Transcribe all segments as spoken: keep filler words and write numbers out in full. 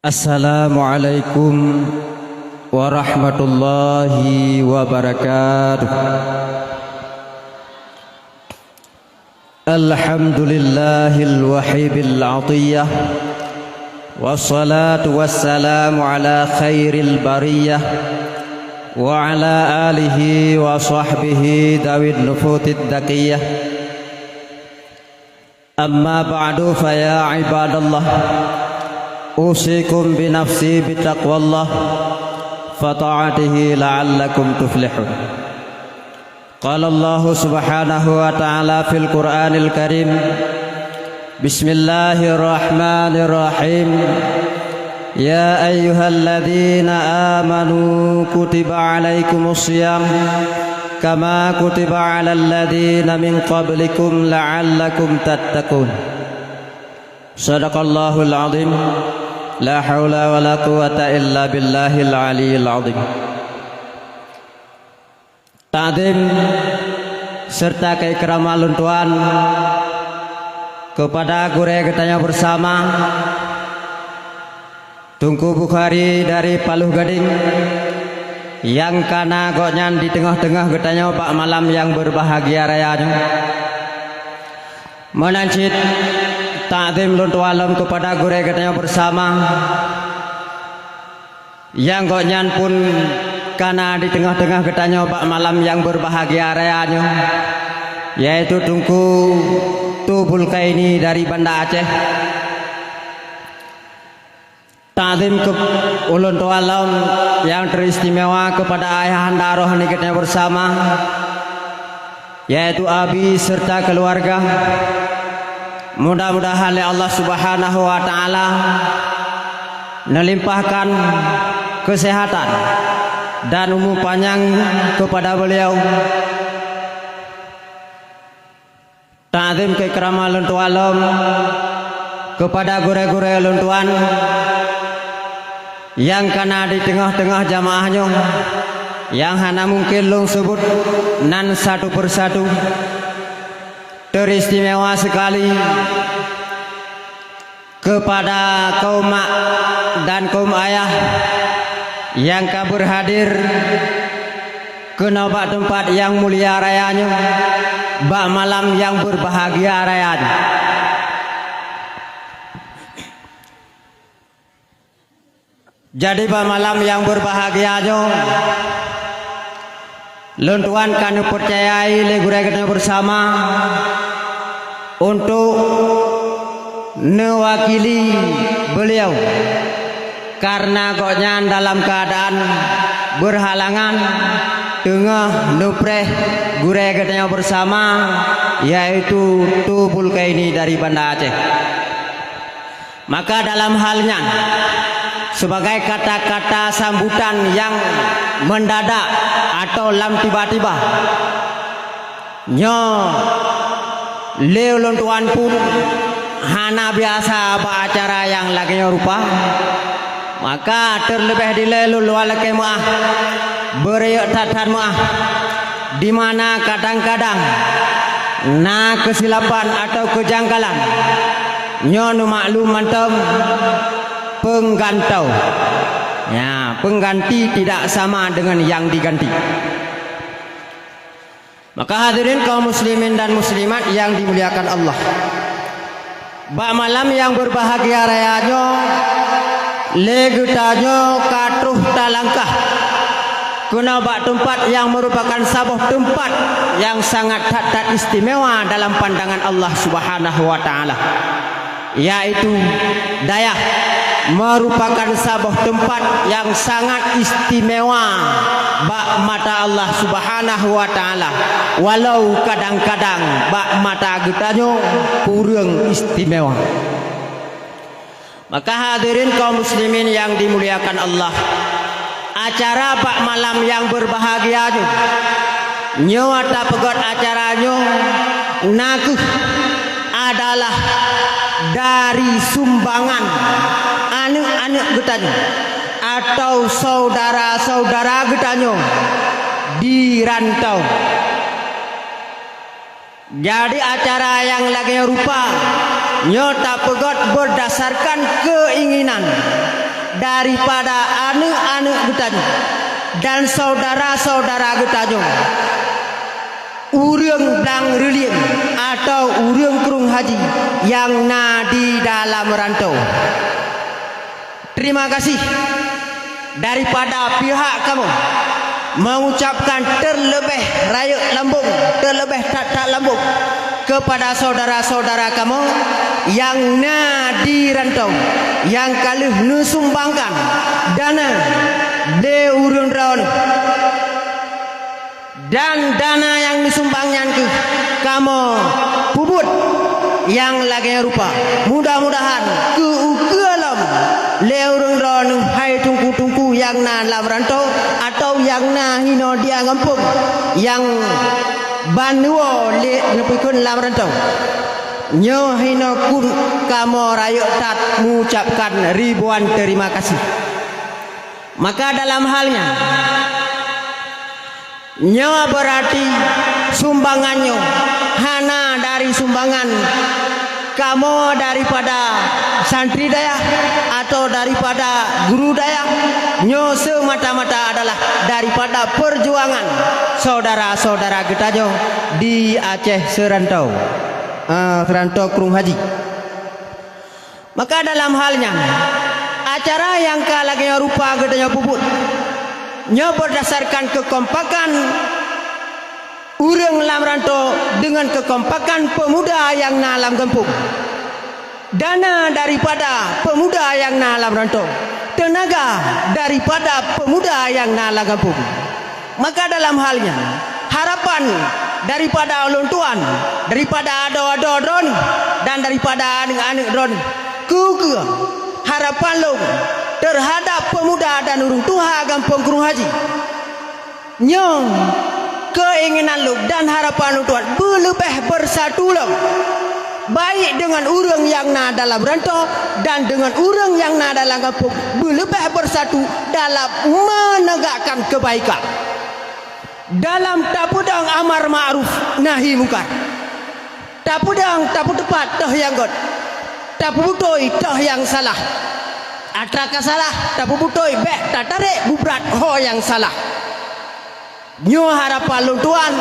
Assalamualaikum warahmatullahi wabarakatuh. Alhamdulillahil wahibil atiyah. Wassalatu wassalamu ala khairil bariyah wa ala alihi wa sahbihi dawin nufutid dakiyah. Amma ba'du, fa ya ibadallah, usikum bi nafsi bi taqwallah, fa ta'atihi la'allakum tuflihun. Qala Allahu subhanahu wa ta'ala fil Qur'anil Karim, Bismillahirrahmanirrahim. Ya ayyuhalladzina amanu kutiba alaikumus siyam kama kutiba alal ladzina min qablikum la'allakum tattaqun. Sadaqallahul azim. La haula wala quwwata illa billahil aliyil azim. Takzim serta keikraman lôn tuan keupada gurée geutanyoe beusama, Teungku Bukhari dari Paloh Gadeng, nyang ka na gobnyan di teungoh-teungoh geutanyoe bak malam nyang beubahgia raya nyoe. Meunan cit takzim lôn tuan lom keupada gurée geutanyoe beusama, nyang gobnyan pun ka na di teungoh-teungoh geutanyoe bak malam nyang beubahgia raya nyoe, yaitu Teungku Tu Bulkaini dari Banda Aceh. Takzim keu ulôn tuan lom nyang teuistimewa keupada ayahanda rohani geutanyoe beusama, yaitu Abi serta keuluwarga. Mudah-mudahan lé Allah Subhanahu wa Ta'ala neulimpahkan keuseuhatan dan umu panyang keupada beuliau. Takzim keikraman lôn tuan lom keupada gurée-gurée lôn tuan nyang ka na di teungoh-teungoh jamaah nyoe, nyang hana mungken lôn seubut nan satu persatu. Teuistimewa seukali keupada kaum mak dan kaum ayah nyang ka beurhadir keunoe bak teumpat nyang mulia raya nyoe, bak malam nyang beubahgia raya nyoe. Jadi, bak malam nyang beubahgia nyoe, lôn tuan ka neupeucayai lé gurée geutanyoe beusama untuk neuwakili beuliau, kareuna gobnyan dalam keuadaan beurhalangan teungoh neupreh gurée geutanyoe beusama, yaitu Tu Bulkaini dari Banda Aceh. Maka dalam hal nyan, sebagai kata-kata sambutan nyang mendadak atau lam tiba-tiba, nyoe lé ulôn tuan pun hana biasa bak acara nyang lagée nyoe rupa, maka teuleubeh dilée lôn lakée meuáh, beurayeuk that-that meuáh, di mana kadang-kadang na keusilapan atawa keujanggalan. Nyoe neumaklum mantong, peunggantoe. Ya, pengganti tidak sama dengan yang diganti. Maka hadirin kaum muslimin dan muslimat yang dimuliakan Allah, bak malam nyang beubahgia raya nyoe, lé geutanyoe ka troh talangkah keunoe bak teumpat nyang meurupakan saboh teumpat nyang sangat that-that istimewa dalam pandangan Allah Subhanahu wa Ta'ala, yaitu dayah meurupakan saboh teumpat nyang sangat istimewa bak mata Allah Subhanahu wa Ta'ala, walau kadang-kadang bak mata geutanyoe kureueng istimewa. Maka hadirin kaum muslimin nyang dimuliakan Allah, acara bak malam nyang beubahgia nyoe, nyoe tapeugét acara nyoe na kheueh adalah dari sumbangan aneuëk-aneuëk geutanyoe atau syedara-syedara geutanyoe di rantau. Jadi acara nyang lagée rupa nyoe tapeugét beurdasarkan keuinginan daripada aneuk-aneuk geutanyoe dan syedara-syedara geutanyoe, ureuëng Blang Reulieng atau ureuëng Krueng Haji nyang na di dalam rantau. Terima kasih daripada pihak kamoe mengucapkan terlebih rayeuk lambong, terlebih that-that lambong kepada syedara-syedara kamoe nyang na di rantau, nyang ka lheueh neusumbangkan dana lé ureuëng droeneueh. Dan dana nyang neusumbang nyan keuh kamoe peubuet nyang lagée rupa. Mudah-mudahan keu ukeue lom lé ureuëng droeneueh hai teungku-teungku nyang na lam rantau atau nyang na hinoe di gampông nyang ban woe lé neupeukeuen lam rantau. Nyoe hinoe keuh kamoe rayeuk that mengucapkan ribuan terima kasih. Maka dalam hal nyan, nyoe beurati sumbangan nyoe hana dari sumbangan kamoe daripada santri dayah atau daripada guru dayah. Nyoe semata-mata adalah daripada perjuangan syedara-syedara geutanyoe di Aceh Seurantau, eh, Seurantau Krueng Haji. Maka dalam hal nyan, acara nyang ka lagée nyoe rupa geutanyoe peubuet, nyoe berdasarkan kekompakan ureuëng lam rantau deungon kekompakan peumuda nyang na lam gampông. Dana daripada peumuda nyang na lam rantau, teunaga daripada peumuda nyang na lam gampông. Maka dalam hal nyan, harapan daripada ulôn tuan, daripada adoe-adoe droeneueh, dan daripada aneuk-aneuk droeneueh, keu-keu harapan lôn terhadap peumuda dan ureuëng tuha gampông Krueng Haji. Nyoe keinginan lôn dan harapan lôn tuan beuleubeh bersatu lom, baik deungon ureuëng nyang na dalam rantau dan deungon ureuëng nyang na dalam gampông, beuleubeh bersatu dalam menegakkan kebaikan. Dalam tapeudong amar ma'ruf nahi mungkar, tapeudong tapeuteupat toh nyang gét, tapeubutôi toh nyang salah. Atra ka salah tapeubutôi, bék tatarek bubrat ho nyang salah. Nyoe harapan lôn tuan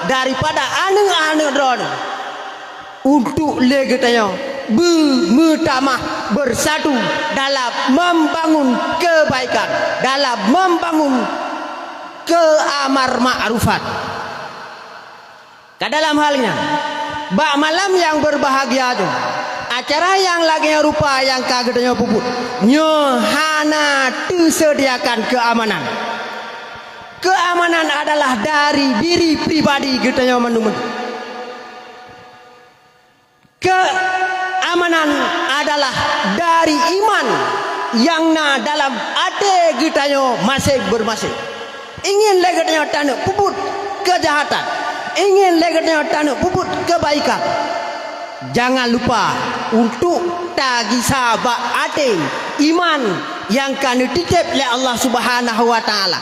daripada aneuk-aneuk droeneueh untuk lé geutanyoe beumeutamah bersatu dalam membangun kebaikan, dalam membangun keamar ma'rufan. Ka dalam hal nyan, bak malam nyang berbahagia nyoe, acara nyang lagée rupa nyang ka geutanyoe peubuet nyoe hana teuseudiakan keuamanan. Keuamanan adalah dari diri pribadi geutanyoe mandum. Keuamanan adalah dari iman nyang na dalam até geutanyoe maséng-maséng. Ingin lé geutanyoe taneuk peubuet keujahatan, ingin lé geutanyoe taneuk peubuet keubaikan. Jangan lupa untuk tagisa bak até iman nyang ka neutitép lé Allah Subhanahu wa Taala.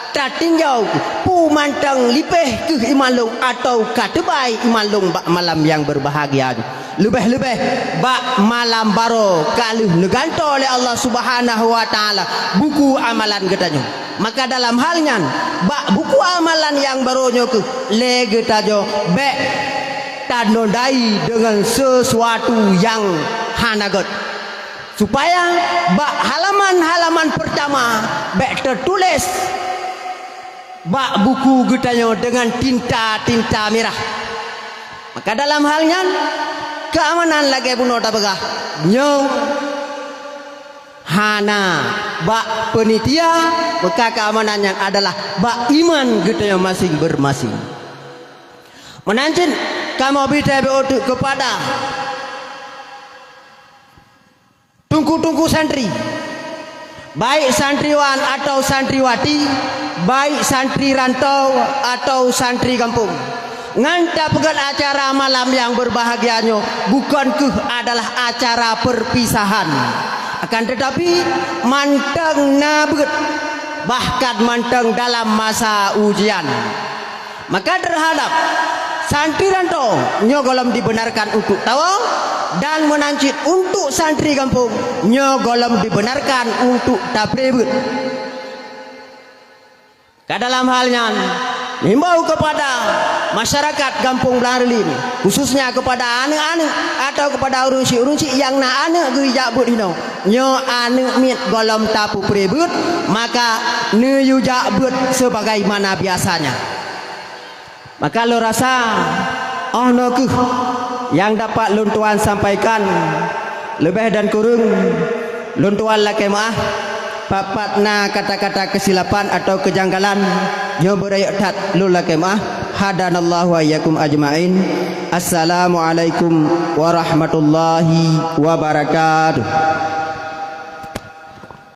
Tatinjau peue mantong lipéh keuh iman lôn atawa ka teubai iman lôn bak malam nyang berbahagia nyoe. Leubeh-leubeh bak malam baroe ka lheueh neugantoe lé Allah Subhanahu wa Taala buku amalan geutanyoe. Maka dalam hal nyan, bak buku amalan nyang baroe nyoe keuh lé geutanyoe bék tanodai deungon sesuatu nyang hana gét. Supaya bak halaman-halaman peurtama bék teutuléh bak buku geutanyoe deungon tinta-tinta mirah. Maka dalam hal nyan, keuamanan lagée bunoe tapeugah nyoe hana bak peunitia, maka keuamanan nyan adalah bak iman geutanyoe maséng-maséng. Meunan cit kamoe bi tabeuôt teuk keupada teungku-teungku santri, baik santriwan atawa santriwati, baik santri rantau atawa santri gampông. Ngon tapeugét acara malam nyang berbahagia nyoe bukon keuh adalah acara perpisahan. Akan tetapi, mantong na beuet, bahkan mantong dalam masa ujian. Maka terhadap santri rantau nyoe gohlom dibenarkan untuk tawöng, dan meunan cit untuk santri gampông, nyoe gohlom dibenarkan untuk tapreh beuet. Ka dalam hal nyan, meuhimbau kepada masyarakat Gampông Blang Reulin, khususnya kepada aneuk-aneuk atau kepada ureueng chik-ureueng chik nyang na aneuk geuyue jak beuet hinoe, nyoe aneuk miet gohlom tapeupreh beuet, maka neuyue jak beuet sebagaimana biasanya. Maka lôn rasa, oh noe kheueh nyang dapat lôn tuan sampaikan. Leubeh dan kureueng, lôn tuan lakée meuáh. Pat-pat na kata-kata keusilapan atawa keujanggalan, nyoe beurayeuk that lôn lakée meuáh. Hadanallahu wa iyyakum ajmain. Assalamualaikum warahmatullahi wabarakatuh.